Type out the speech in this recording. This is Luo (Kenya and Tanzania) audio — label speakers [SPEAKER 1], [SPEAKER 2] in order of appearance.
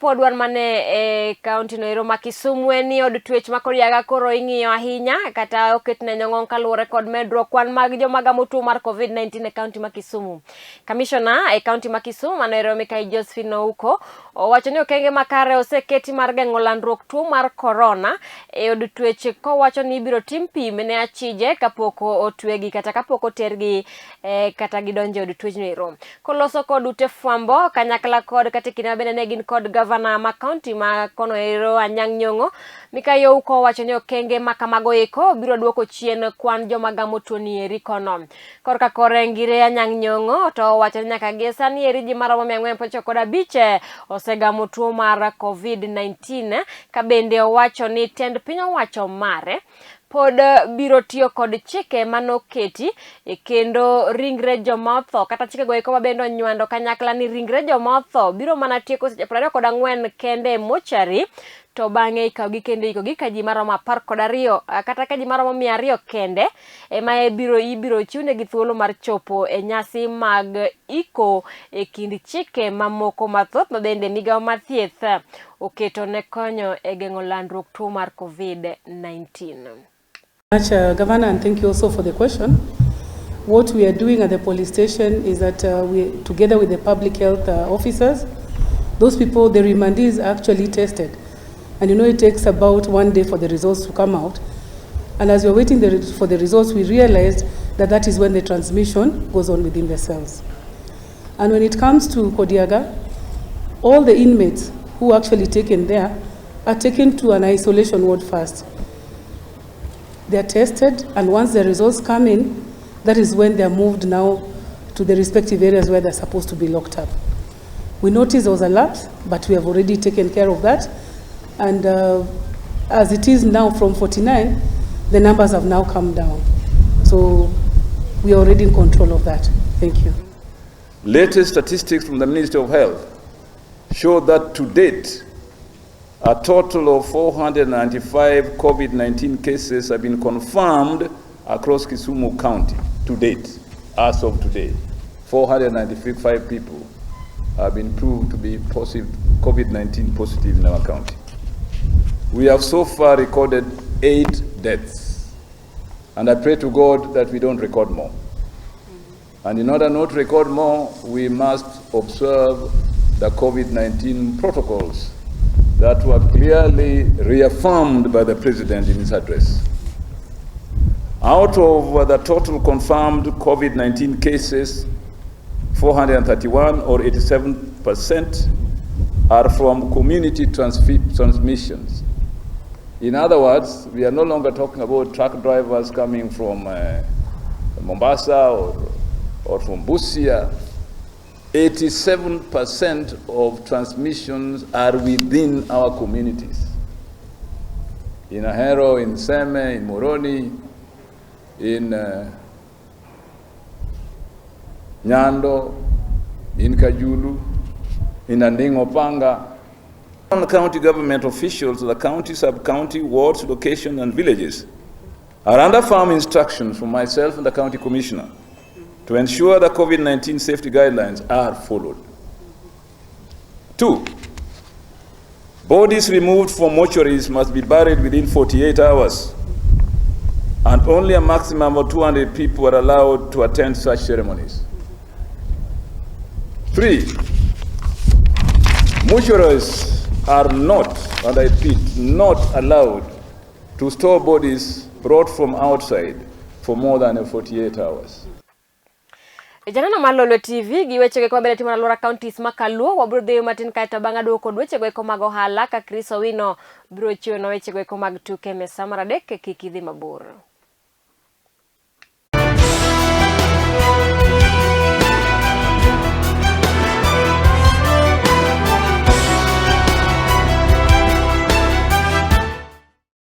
[SPEAKER 1] Kapod wan mana e kaunti no ero ma Kisumu en ni od twech ma Koriaga koro ing'iyo ahinya kata oketne nyong'ong kaluwore kod medruok kwan mag joma gamo tuo mar COVID-19 e kaunti ma Kisumu. Kamishona e kaunti ma Kisumu mano ero Mikai Josephine Ouko owacho ni okenge makare oseketi mar geng'o landruok tuo mar korona e od twech kowacho ni ibiro tim pim ne achije kapok otwegi kata kapok otergi e, kata gidonjo e od twechno ero. Koloso kod ute fwambo kanyakla kod kata e kinde ma bende ne gin kod gavana ma kaunti ma kono ero Anyang' Nyong'o, Mikai Ouko owacho ni okenge ma kamago eko biro duoko chien kwan joma gamo tuoni eri kono. Korka kore Ngire Anyang' Nyong'o to owacho ni nyaka gie sani eri ji maromo 495 osegamo tuo mar COVID-19 ka bende owacho ni tend piny owacho mare pod biro tiyo kod chike manoketi e kendo ringre joma otho kata chikego eko mabende onywando kanyakla ni ringre joma otho biro mana tieko seche 24 kende e mochari to bang'e ikawogi kendo ikogi ka ji maromo 12 kata ka ji maromo 200 kende ema ibiro ibiro chiwnegi thuolo mar chopo e nyasi mag iko e kind chike mamoko mathoth ma bende migawo mar thieth oketo ne konyo e geng'o landruok tuo mar COVID-19.
[SPEAKER 2] Much, Governor, and thank you also for the question. What we are doing at the police station is that we, together with the public health officers, those people, the remandees, are actually tested. And it takes about one day for the results to come out. And as we're waiting for the results, we realized that that is when the transmission goes on within the cells. And when it comes to Kodiaga, all the inmates who are actually taken there are taken to an isolation ward first. They are tested, and once the results come in, that is when they are moved now to the respective areas where they're supposed to be locked up. We noticed there was a lapse, but we have already taken care of that. And as it is now from 49, the numbers have now come down. So we are already in control of that. Thank you.
[SPEAKER 3] Latest statistics from the Ministry of Health show that to date, a total of 495 COVID-19 cases have been confirmed across Kisumu County to date, as of today. 495 people have been proved to be positive, COVID-19 positive in our county. We have so far recorded 8 deaths, and I pray to God that we don't record more. And in order not to record more, we must observe the COVID-19 protocols that were clearly reaffirmed by the President in his address. Out of the total confirmed COVID-19 cases, 431 or 87% are from community transmissions. In other words, we are no longer talking about truck drivers coming from Mombasa or from Busia. 87% of transmissions are within our communities. In Ahero, in Seme, in Moroni, in Nyando, in Kajulu, in Andingo Panga. The county government officials of the county, sub-county, wards, location, and villages are under firm instructions from myself and the county commissioner to ensure the COVID-19 safety guidelines are followed. 2, bodies removed from mortuaries must be buried within 48 hours, and only a maximum of 200 people are allowed to attend such ceremonies. 3, mortuaries are not, and I repeat, not allowed to store bodies brought from outside for more than 48 hours.
[SPEAKER 1] Janeno mar Lolwe TV gi wechego eko mabende timore alwora counties ma Kaluo wabiro dhi matin kaeto bang'e aduogo kod wechego eko mag ohala ka Chris Owino biro chiwonwa wechego eko mag tuke e mesa mar adek kik idhi mabor.